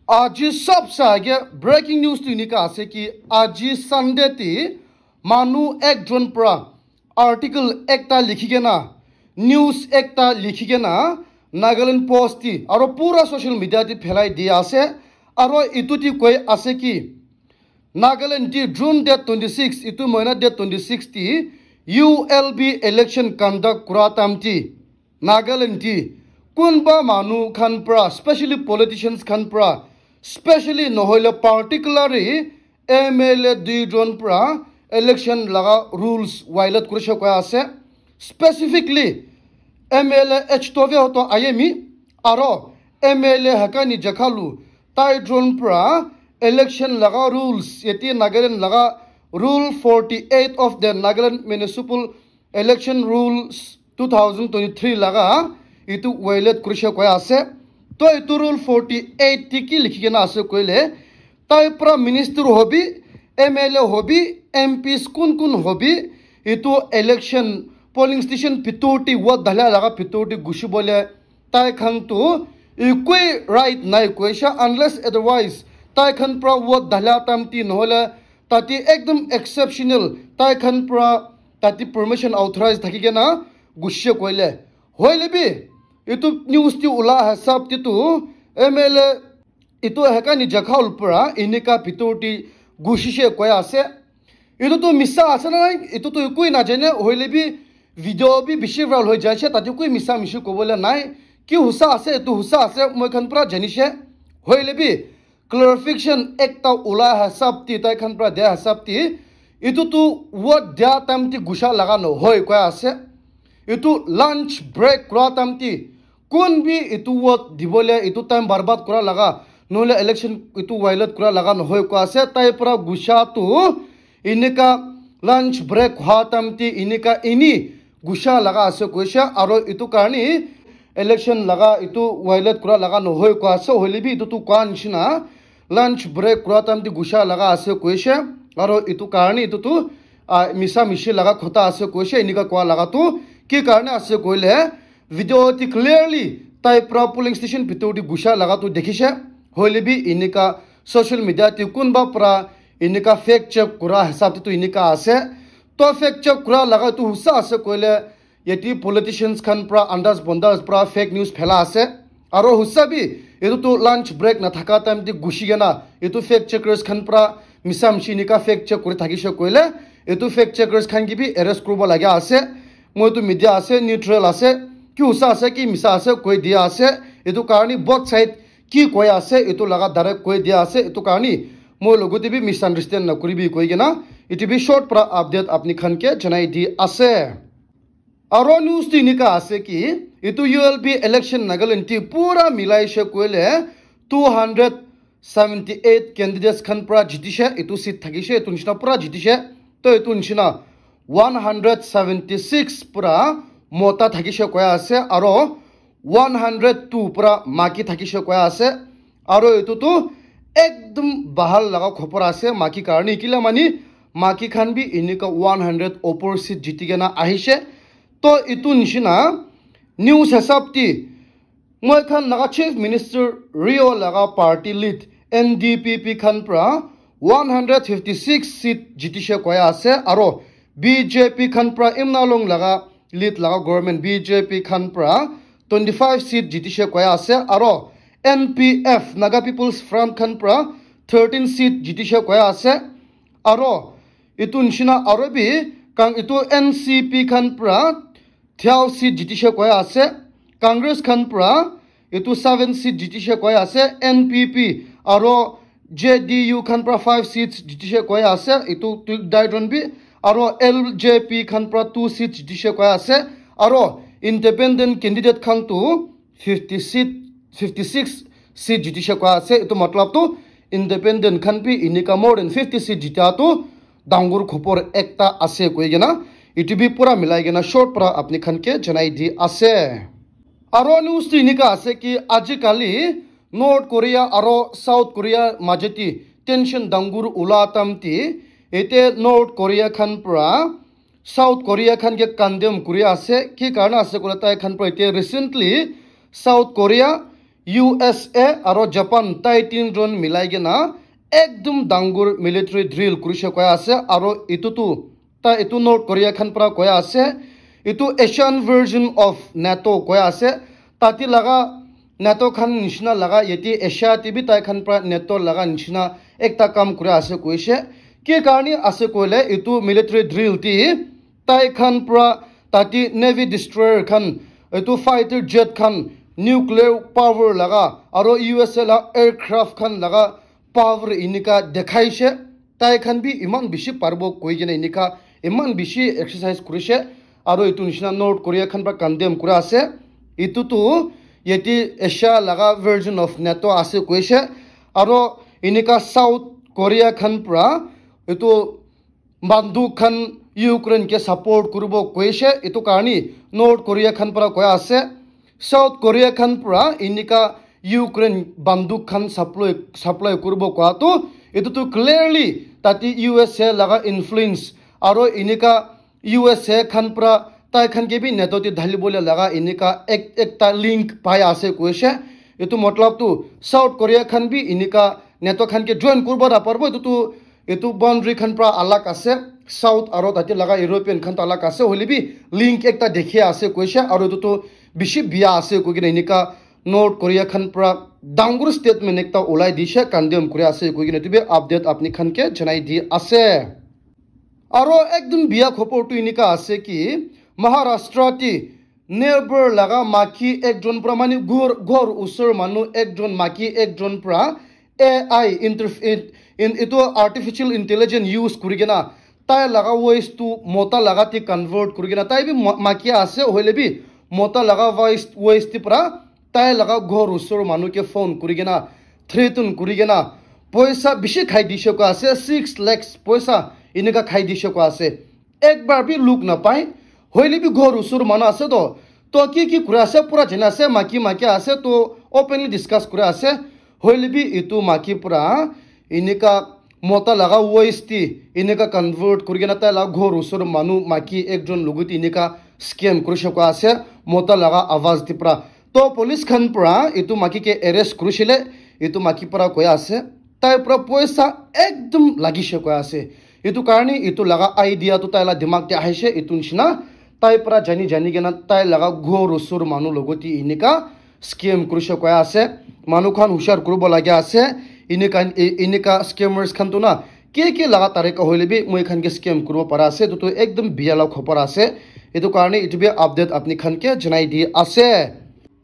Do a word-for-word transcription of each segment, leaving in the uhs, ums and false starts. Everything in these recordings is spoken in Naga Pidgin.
Aji sabse aage breaking news tu enika ase ki aji Sunday te manu ekjon pra article ekta likhi kena, news ekta likhi kena Nagaland Post te aro pura social media te phelai di ase. Aro etu te koi ase ki Nagaland te June date twenty six, etu mahina date twenty six te U L B election conduct kura time te Nagaland te kunba manu khan pra, specially politicians khan pra, specially nohoile particularly M L A duijon pra election laga rules violate kurishe koi ase. Specifically M L A H Tove Hoto Ayemi aro M L A Hakainde Dzakhou taijon pra election laga rules, yate Nagaland laga rule forty eight of the Nagaland Municipal Election Rules two thousand twenty three laga etu violate kurishe koi ase. To etu rule forty eight te ki likhi kena ase koile, tai pra minister hobi, M L A hobi, M Ps kun kun hobi, etu election polling station bitor te vote dala laga bitor te gushi bole tai khan tu ekoi right nai koisha, unless otherwise tai khan pra vote dala time te nohole tate ekdom exceptional tai khan pra tate permission authorized thaki kena gushi koile. Hoile bi etu news te ula hisab te tu M L A etu Hakainde Dzakhou pra enika bitor te gushishe koi ase. Etu tu misa ase na nai, etu tu ekoi najane, hoile bi video bi bishi viral hoi jaise, tate koi misa mishi kobole nai. Ki husa ase, etu husa ase, moi khan pra janishe. Hoile bi clarification ekta ula hisab te, tai khan pra dia hisab te, etu tu vote dia time te gusha laga nohoi koi ase. Etu lunch break kura time te kun bi etu vote dibole etu time barbad kura laga, nohole election etu violate kura laga nohoi koi ase. Tai pra gusha tu enika lunch break hua time te enika eni gusha laga ase koishe, aro etu karne election laga etu violate kura laga nohoi koi ase. Hoile bi etu tu kua nishina lunch break kura time te gusha laga ase koishe, aro etu karne etu tu ah, misa mishi laga khota ase koishe. Enika kua laga tu ki karne ase koile, video te clearly tai pra polling station bitor te gusha laga tu dekhishe. Hoile bi enika social media te kunba pra enika fact check kura hisab te tu enika ase. To fact check kura laga tu husa ase koile, yate politicians khan pra andas bondas pra fake news phela ase. Aro husa bi etu tu lunch break na thaka time te gushi kena etu fact checkers khan pra misa mishi enika fact check kuri thakishe koile, etu fact checkers khan ke bi arrest kuribo laga ase. Moi tu media ase, neutral ase, ki husa ase ki misa ase koi dia ase. Etu karne both side ki koi ase etu laga direct koi dia ase. Etu karne moi logote bi misunderstand na kuribi koi kena etu bi short pra update apni khan ke janai di ase. Aro news tu enika ase ki etu U L B election Nagaland te pura milai she koile two hundred seventy eight candidates khan pra jitishe, etu seat thakishe, etu nishina pra jitishe. To etu nishina one hundred seventy six pra mota thakishe koi ase, aro one hundred two pra maki thakishe koi ase. Aro etu tu ekdom bahal laga khobor ase maki karne, kila mani maki khan bi enika one hundred opor seat jiti kena ahishe. To etu nishina news hisab te moi khan laga Chief Minister Rio laga party lead N D P P khan pra one hundred fifty six seat jitishe koi ase, aro B J P khan pra Imnalong laga lead laga government B J P khan pra twenty five seat jitishe koi ase, aro N P F, Naga People's Front khan pra thirteen seat jitishe koi ase, aro etu nishina aro bi kang etu N C P khan pra twelve seat jitishe koi ase, Congress khan pra etu seven seat jitishe koi ase, N P P aro J D U khan pra five seats jitishe koi ase, etu tu dairon bi, aro L J P khan pra two seats jitishe koi ase, aro independent candidate khan tu fifty seat, fifty six seat jitishe koi ase. Etu matlab tu independent khan bi enika more than fifty seat jita tu dangor khobor ekta ase koi kena, etu bi pura milai kena short pra apni khan ke janai di ase. Aro news tu enika ase ki ajikali North Korea aro South Korea majeti tension dangor ula time te ete North Korea khan pra South Korea khan ke condemn kuri ase. Ki karne ase koile tai khan pra ete recently South Korea U S A aro Japan tai tinjon milai kena ekdum dangor military drill kurishe koi ase, aro etu tu ta etu North Korea khan pra koi ase, etu Asian version of NATO koi ase, tate laga NATO khan nishina laga yate Asia te bi tai khan pra NATO laga nishina ekta kam kuri ase koishe. Ki karne ase koile etu military drill te tai khan pra tate navy destroyer khan, etu fighter jet khan, nuclear power laga aro U S A la aircraft khan laga power enika dekhaishe. Tai khan bi iman bishi paribo koi kena enika iman bishi exercise kurishe. Aro etu nishina North Korea khan pra condemn kura ase. Etu tu yate Asia laga version of NATO ase koishe. Aro enika South Korea khan pra etu banduk khan Ukraine ke support kuribo koishe, etu karne North Korea khan pra koi ase. South Korea khan pra enika Ukraine banduk khan supply, supply kuribo koa tu etu tu clearly tate U S A laga influence aro enika U S A khan pra tai khan ke bi NATO te dhalibo le laga enika ek, ekta link pai ase koishe. Etu matlab tu South Korea khan bi enika NATO khan ke join kuribo na paribo, etu tu etu boundary khan pra alag ase, South aro tate laga European khan to alag ase, hoile bi link ekta dekhi ase koishe, aro etu tu bishi biya ase koi kena enika North Korea khan pra dangor statement ekta ulai dishe, condemn kuri ase koi kena etu bi update apni khan ke janai di ase. Aro ekdum biya khobor tu enika ase ki Maharashtra ti neighbor laga maki ekjon pra mani ghor, ghor usor manu ekjon maki ekjon pra A I interf-, in, in, etu artificial intelligence use kuri kena tai laga voice tu mota laga te convert kuri kena tai bi ma-, maki ase hoile bi mota laga voice, voice te pra tai laga ghor usor manu ke phone kuri kena threaten kuri kena poisa bishi khai dishe koi ase, six lakhs poisa enika khai dishe koi ase. Ekbar bi look napai, hoile bi ghor usor manu ase to, to ki ki kuri ase pura jana ase, maki maki ase to openly discuss kuri ase, hoile bi etu maki pura enika mota laga voice te enika convert kuri kena tai laga ghor usor manu maki ekjon logot te enika scam kurishe koi ase, mota laga awaz te pura. To police khan pura etu maki ke arrest kurishile, etu maki pura koi ase, tai pura poisa ekdum lagishe koi ase. Etu karne etu laga idea tu tai la dimag te ahishe, etu nishina tai pura jani jani kena tai laga ghor usor manu logot te enika scam kurishe koi ase. Manu khan hushar kuribo lage ase. Enika, e-, enika scammers khan tu na ke ke laga tarika hoile bi moi khan ke scam kuribo para ase. Etu tu ekdum biya la khobor ase. Etu karne etu bi update apni khan ke janai di ase.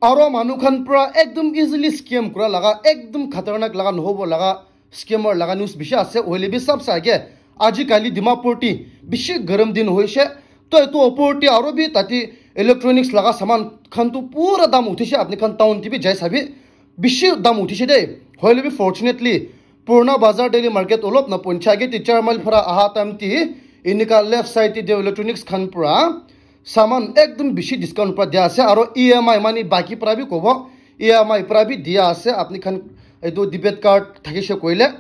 Aro manu khan pura ekdum easily scam kura laga, ekdum khatarnak laga nohobo laga scammer laga news bishi ase, hoile bi sab se age, aji kali Dimapur ti bishi garam din hoishe, to etu opor ti aro bi tate electronics laga saman khan tu pura dam uthishe, apni khan town ti bi jai sabi, bishi dam uthishe de, hoile bi fortunately Purna Bazar Daily Market olop na poncha age ti char mile phara aha time ti enika left side ti de electronics khan pura saman ekdum bishi discount pra dia ase, aro E M I mani baki pra bi kobo, E M I pra bi dia ase, apni khan etu debit card thakishe koile.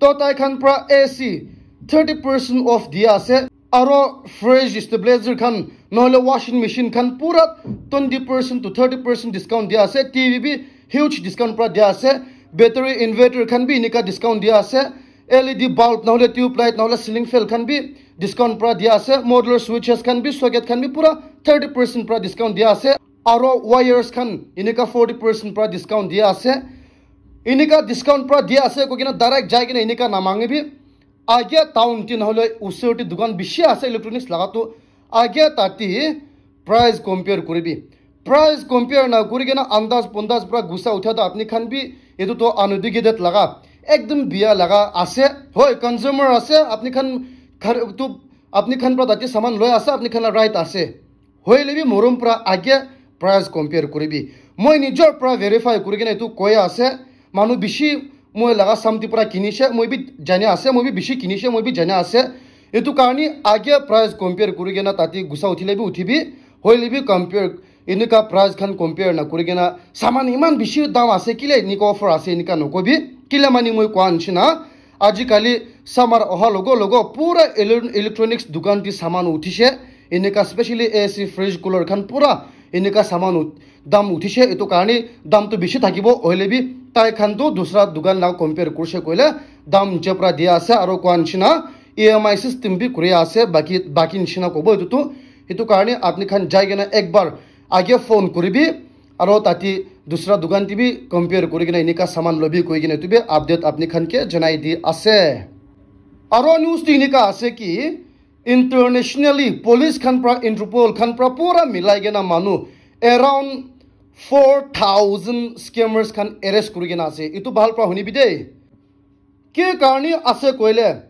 To tai khan pra A C thirty percent off dia ase, aro fridge, stabilizer khan nohole washing machine khan pura twenty percent to thirty percent discount dia ase, T V bi huge discount pra dia ase, battery inverter khan bi enika discount dia ase, L E D bulb nohole tube light nohole ceiling fan khan bi discount pra dia ase, modular switches khan bi socket khan bi pura thirty percent pra discount dia ase, aro wires khan enika forty percent pra discount dia ase. Enika discount pra dia ase koi kena direct jai kena enika namangibi. Age town ti nohole usor ti dukan bishi ase electronics laga tu, age tati price compare kuribi. Price compare na kuri kena andaz pondaz pra gusa utha to apni khan bi etu to uneducated laga ekdum biya laga ase. Hoi, consumer ase, apni khan khar-, tu, apni khan pra tati saman loi ase, apni khan la right ase. Hoile bi morom pra age price compare kuribi. Moi nijor pra verify kuri kena etu koi ase. Manu bishi moi laga samti pra kinishe, moi bi jani ase, moi bi bishi kinishe, moi bi jani ase. Etu karne age price compare kuri kena tati gusa uthile bi uthibi. Hoile bi compare, enika price khan compare na kuri kena saman iman bishi dam ase, kile enika offer ase, enika nokobi. Kile mani moi koa nishina. Aji kali summer oha logo logo pura ele-, electronics dukan ti saman uthishe. Enika specially A C, fridge, cooler khan pura Enika saman ut- dam uthishe, etu karne dam tu bishi thakibo, hoile bi tai khan tu dusra dukan la compare kurishe koile dam niche pra dia ase, aro koa nishina E M I system bi kuri ase, baki, baki nishina kobo etu tu. Etu karne apni khan jai kena ekbar age phone kuribi, aro tate dusra dukan te bi compare kuri kena enika saman lobi koi kena etu bi update apni khan ke janai di ase. Aro news tu enika ase ki, internationally police khan pra, Interpol khan pra pura milai kena manu around four thousand scammers khan arrest kuri kena ase. Etu bhal pra hunibi de. Ke karne ase koile,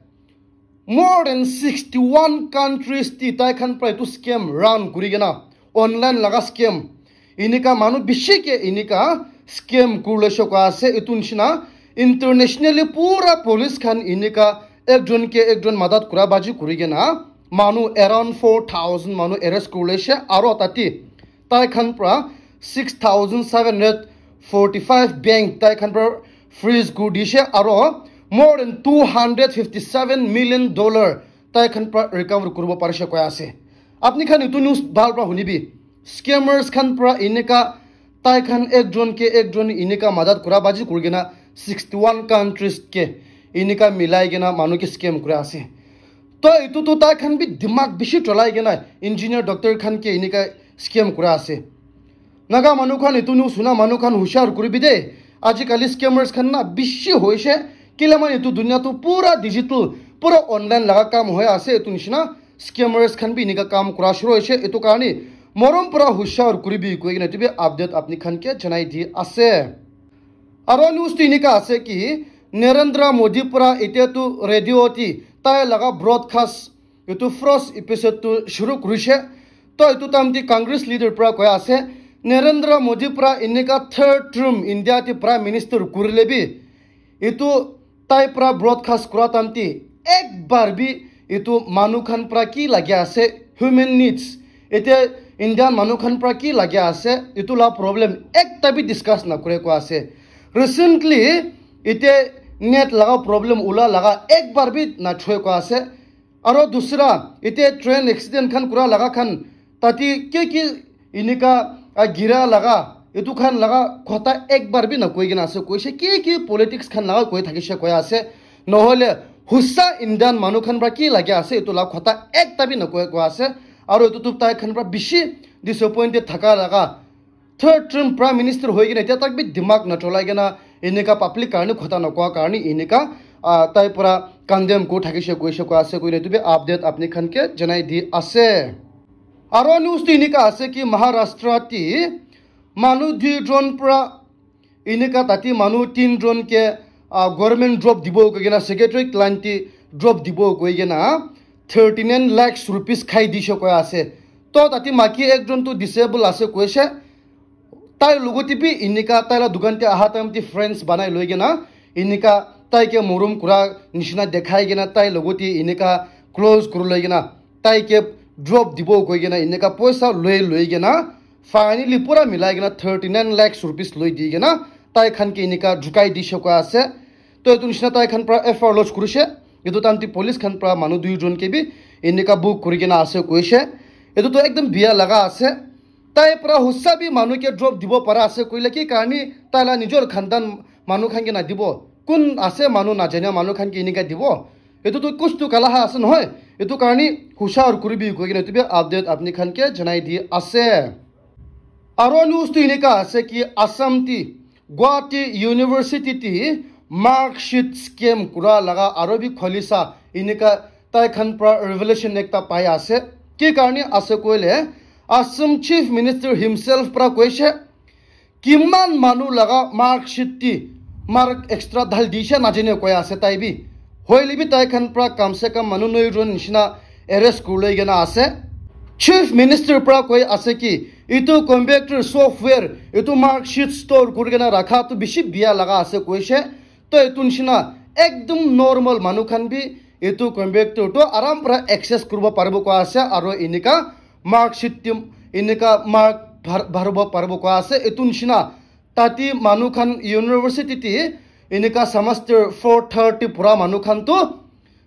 more than sixty-one countries ti tai khan pra etu scam run kuri kena, online laga scam. Enika manu bishi ke enika scam kurle shoka ase. Etu nishina internationally pura police khan enika ekjon ke ekjon madat kura baji kuri kena manu around four thousand manu arrest kurle she, aro tate tai khan pra six thousand seven hundred forty-five bank tai khan pra freeze kuri dishe, aro more than two hundred fifty-seven million dollar tai khan pra recover kuribo parishe koi ase. Apni khan etu news bhal pra hunibi. Scammers khan pra enika tai khan ekjon ke ekjon enika madat kura baji kuri kena sixty-one countries ke enika milai kena manu ke scam kura ase. To etu tu tai khan bi dimag bishi cholai kena engineer, doctor khan ke enika scam kura ase. Naga manu khan etu news huna manu khan hushar kuribi de. Ajikali scammers khan na bishi hoishe. Kile mane etu dunia tu pura digital, pura online laga kam hoi ase. Etu nishina scammers khan bi enika kam kura shuru hoishe. Etu karne morom pura hushar kuribi koi kena etu bi update apni khan ke janai di ase. Aro news tu enika ase ki Narendra Modi pura etia tu radio ti tai laga broadcast etu first episode tu shuru kurishe. To etu time te Congress leader pra koi ase, Narendra Modi pra enika third term India te prime minister kurile bi, etu tai pra broadcast kura time te ekbar bi etu manu khan pra ki lage ase, human needs, etia Indian manu khan pra ki lage ase, etu la problem ekta bi discuss na kure koi ase. Recently etia net laga problem ula laga ekbar bi na choi koi ase. Aro dusra, ite train accident khan kura laga khan, tate ke ke inika, ah, gira laga, etu khan laga khota ekbar bi na koi kena ase, koise ke ke politics khan laga koi thakishe koi ase, nohole husa Indian manu khan pra ki lage ase, etu laga khota ekta bi na koi koi ase, aro etu tu tai khan pra bishi disappointed thaka laga, third term prime minister hoi kena etia tak bi dimag na cholai kena enika public karne khota na koa karne enika, ah, tai pura condemn kuri thakishe koishe koa ase koile etu bi update apni khan ke janai di ase. Aro news tu enika ase ki Maharashtra ti manu dui jon pura enika tati manu tin jon ke, ah, government job dibo koi kena secretary line ti job dibo koi kena thirty nine lakhs rupees khai dishe koa ase. To tati maki ekjon tu disable ase koishe. Tai logote bi enika tai la dukan te aha time te friends banai loi kena enika tai ke morom kura nishina dekhai kena tai logote enika close kuri loi kena tai ke drop dibo koi kena enika poisa loi loi kena finally pura milai kena thirty nine lakhs rupees loi di kena tai khan ke enika jukai di shoko ase. To etu nishina tai khan pra F I R lodge kurishe. Etu time te police khan pra manu dui jon ke bi enika book kuri kena ase koishe. Etu to ekdom biya laga ase. Tai pra husa bi manu ke drop dibo para ase koile ki karni tai la nijor khandan manu khan ke na dibo? Kun ase manu na jana manu khan ke enika dibo? Etu tu kuch tu kala ha ase nohoi. Etu karni hushar kuribi koi kena etu bi update apni khan ke janai di ase. Aro news tu enika ase ki Assam ti Guwahati University ti mark sheet scam kura laga aro bi khulisa enika tai khan pra revelation ekta pai ase. Ki karni ase koile Assam Chief Minister himself pra koishe kiman manu laga mark sheet ti mark extra dhal dishe najane koi ase tai bi. Hoile bi tai khan pra kam se kam manu noi jon nishina arrest kuri loi kena ase. Chief Minister pra koi ase ki etu computer software etu mark sheet store kuri kena rakha tu bishi biya laga ase koishe. To etu nishina ekdom normal manu khan bi etu computer to aram pra access kuribo paribo koi ase aro enika mark sheet ti enika mark bhar- bharibo paribo koi ase. Etu nishina tati manu khan university ti enika semester four thirty pura manu khan to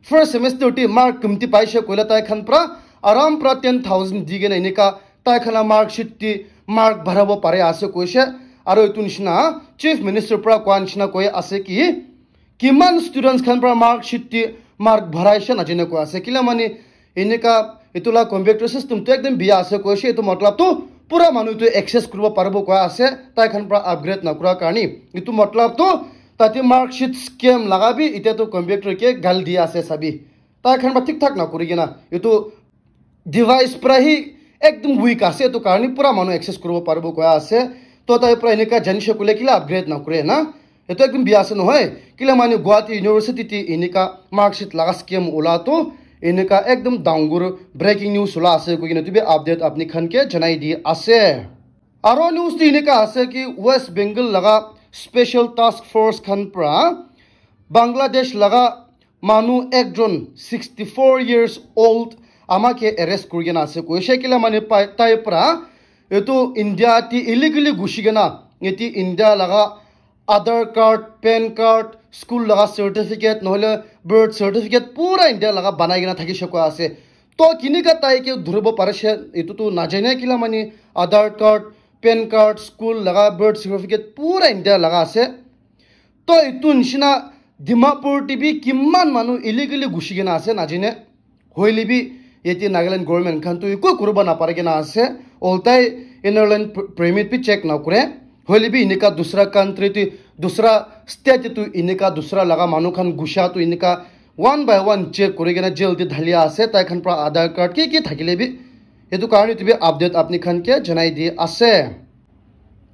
first semester ti mark kumti paishe koile tai khan pra aram pra ten thousand di kena enika tai khan la mark sheet ti mark barabo pare ase koise. Aro etu nishina chief minister pra koa nishina koi ase ki kiman students khan pra mark sheet te mark bharaise najane koi ase. Kila mane enika etu la computer system tu ekdum biya ase koise. Etu matlab tu pura manu tu access kuribo paribo koi ase, tai khan pra upgrade nakura karni. Etu matlab tu tate mark sheet scam laga bi ite tu computer ke gal di ase sabi. Tai khan pra thik thak nakuri kena etu device pra hi ekdum weak ase, etu karni pura manu access kuribo paribo koi ase. To tai pra enika janishe kule kila upgrade nakure na. Etu ekdum biya ase nohoi. Kila mane Guwahati University te enika mark sheet laga scam ula tu enika ekdum dangor breaking news ula ase koi kena tu bi update apni khan ke janai di ase. Aro news tu enika ase ki West Bengal laga special task force khan pra Bangladesh laga manu ekjon sixty four years old ama ke arrest kuri kena ase koise. Kila mane pai-, tai pra etu India te illegally gushi kena eti India laga Aadhaar card, pan card, school laga certificate, nohole birth certificate pura India laga banai kena thakishe koi ase. To kinika tai ke dhuribo parishe, etu tu najane kila mane Aadhaar card, pan card, school laga birth certificate pura India laga ase. To etu nishina Dimapur te bi kiman manu illegally gushi kena ase najane. Hoile bi yate Nagaland government khan tu eku kuribo napare kena ase. Oltai inner line per-, permit bi check nakure. Hoile bi enika dusra country te, dusra state te tu enika dusra laga manu khan gusha tu enika one by one check kuri kena jail te dhalia ase. Tai khan pra Aadhaar card ki ki thakile bi. Etu karni tu bi update apni khan ke janai di ase.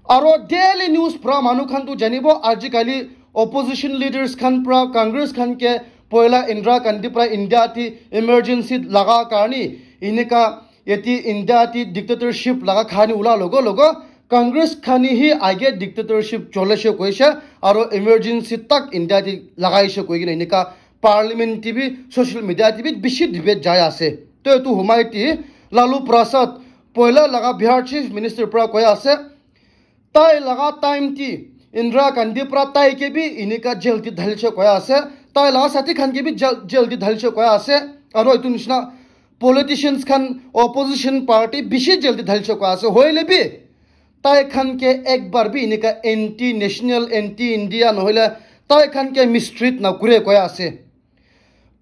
Aro daily news pra manu khan tu janibo, ajikali opposition leaders khan pra Congress khan ke poila Indira Gandhi pra India te emergency laga karni enika yate India te dictatorship laga kahani ula logo logo Congress khani hi age dictatorship choleshe koishe aro emergency tak India te lagaishe koi kena enika parliament te bi social media te bi bishi debate jai ase. To etu humai te Lalu Prasad poila laga Bihar chief minister pra koi ase, tai laga time te Indira Gandhi pra tai ke bi enika jail te dhalishe koi ase, tai laga sathi khan ke bi jail, jail te dhalishe koi ase. Aro etu nishina politicians khan opposition party bishi jail te dhalishe koi ase. Hoile bi tai khan ke ek bar bi enika anti national, anti India nohole tai khan ke mistreat nakure koi ase.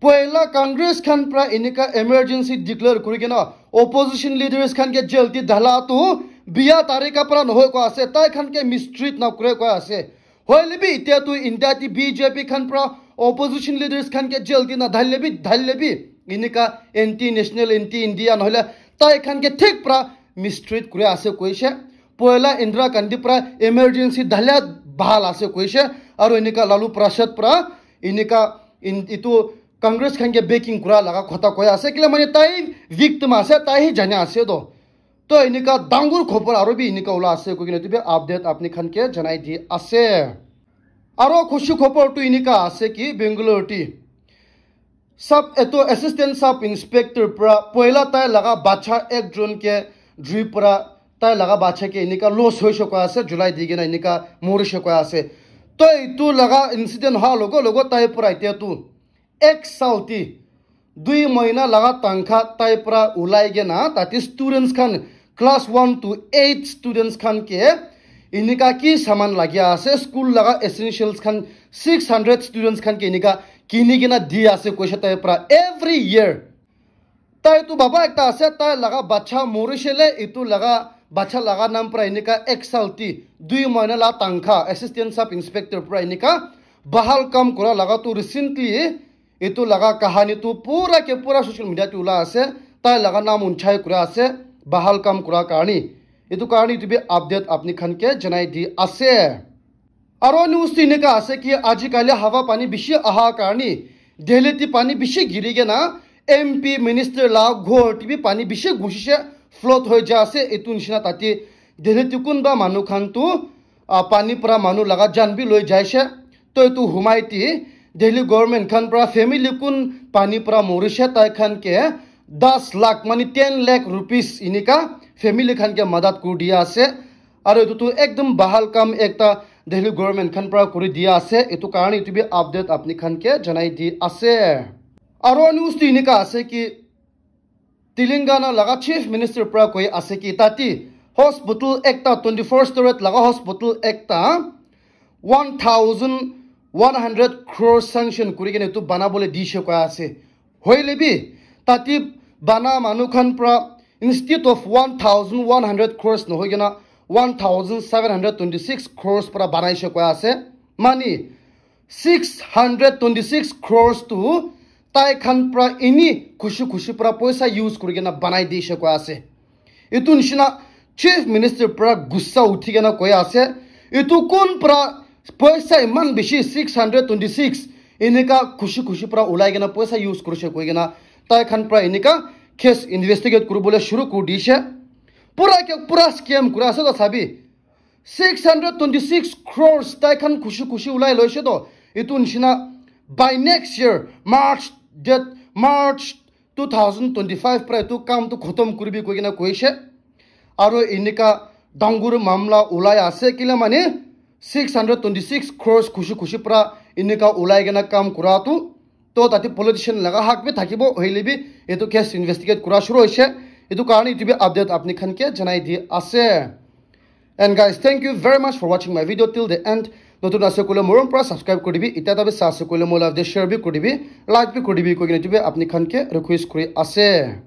Poila Congress khan pra enika emergency declare kuri kena opposition leaders khan ke jail te dhala tu biya tarika pra nohoi koi ase, tai khan ke mistreat nakure koi ase. Hoile bi etia tu India te B J P khan pra opposition leaders khan ke jail te nadhalle bi, dhalle bi enika anti national, anti India nohole tai khan ke thik pra mistreat kuri ase koishe. Poila Indira Gandhi pra emergency dhala bhal ase koishe, aro enika Lalu Prasad pra enika in, itu Congress khan ke backing kura laga khota koi ase, kila mane tai victim ase, tai hi jane ase to. To enika dangor khobor aro bi enika ula ase koi kena etu bi update apni khan ke janai di ase. Aro khushi khobor tu enika ase ki Bangalore te sub etu assistant sub inspector pra poila tai laga bacha ekjon ke jui pra tai laga bacha ke enika loss hoishe koi ase, July di kena enika morishe koi ase. To etu laga incident ha logo logo tai pra etia tu ek saal te dui mahina laga tangkha tai pra ulai kena tate students khan class one to eight students khan ke enika ki saman lagia ase, school laga essentials khan six hundred students khan ke enika kini kena di ase koishe tai pra every year. Tai tu baba ekta ase, tai laga bacha morishe le, itu laga bacha laga naam pra enika ek saal te dui mahina la tangkha assistant sub inspector pra enika bahal kam kura laga tu recently itu laga kahani tu pura ke pura social media te ula ase, tai laga naam unchai kura ase, bahal kam kura karni. Itu karni itu bi update apni khan ke janai di ase. Aro news tu enika ase ki ajikali hawa pani bishi aha karni Delhi te pani bishi giri kena M P minister la ghor te bi pani bishi gusishe, flood hoi ja ase. Itu nishina tate Delhi te kunba manu khan tu ah, pani pra manu laga jan bi loi jaishe. To etu humai te Delhi government khan pra family kun pani pra morishe tai khan ke das lakh mane ten lakh rupees enika family khan ke madad kuri dia ase. Aru etu tu ekdum bahal kam ekta Delhi government khan pra kuri dia ase. Etu karne etu bi update apni khan ke janai di ase. Aro news tu enika ase ki Telangana laga chief minister pra koi ase ki tate hospital ekta, twenty four storey laga hospital ekta one thousand one hundred crore sanction kuri kena etu bana bole dishe koi ase. Hoile bi, tate bana manu khan pra, instead of one thousand one hundred crores nohoi kena, one thousand seven hundred twenty six crores pra banaishe koi ase. Mani, six hundred twenty six crores tu tai khan pra ini khushi khushi pra poisa use kuri kena banai dishe koi ase. Etu nishina Chief Minister pra gussa uthi kena koi ase, "Etu kun pra poisa iman bishi, six hundred twenty six, enika khushi khushi pra ulai kena poisa use kurishe?" koi kena tai khan pra enika case investigate kuribole shuru kuri dishe. Pura ke pura scam kura ase to sabi. Six hundred twenty six crores tai khan khushi khushi ulai loise to, etu nishina by next year March, date March two thousand twenty five pra etu kam tu khotom kuribi koi kena koise. Aro enika dangur mamla ulai ase, kile mane six hundred twenty six crores khushi khushi pra enika ulai kena kam kura tu. To tate politician laga hak bi thakibo, hoile bi etu case investigate kura shuru hoise. Etu karne etu bi update apni khan ke janai di ase. And guys, thank you very much for watching my video till the end. Notun ase koile morom pra subscribe kuri dibi, ita tabi sa ase koile mo live de share bi kuri dibi, like bi kuri dibi koi kena etu bi apni khan ke request kuri ase.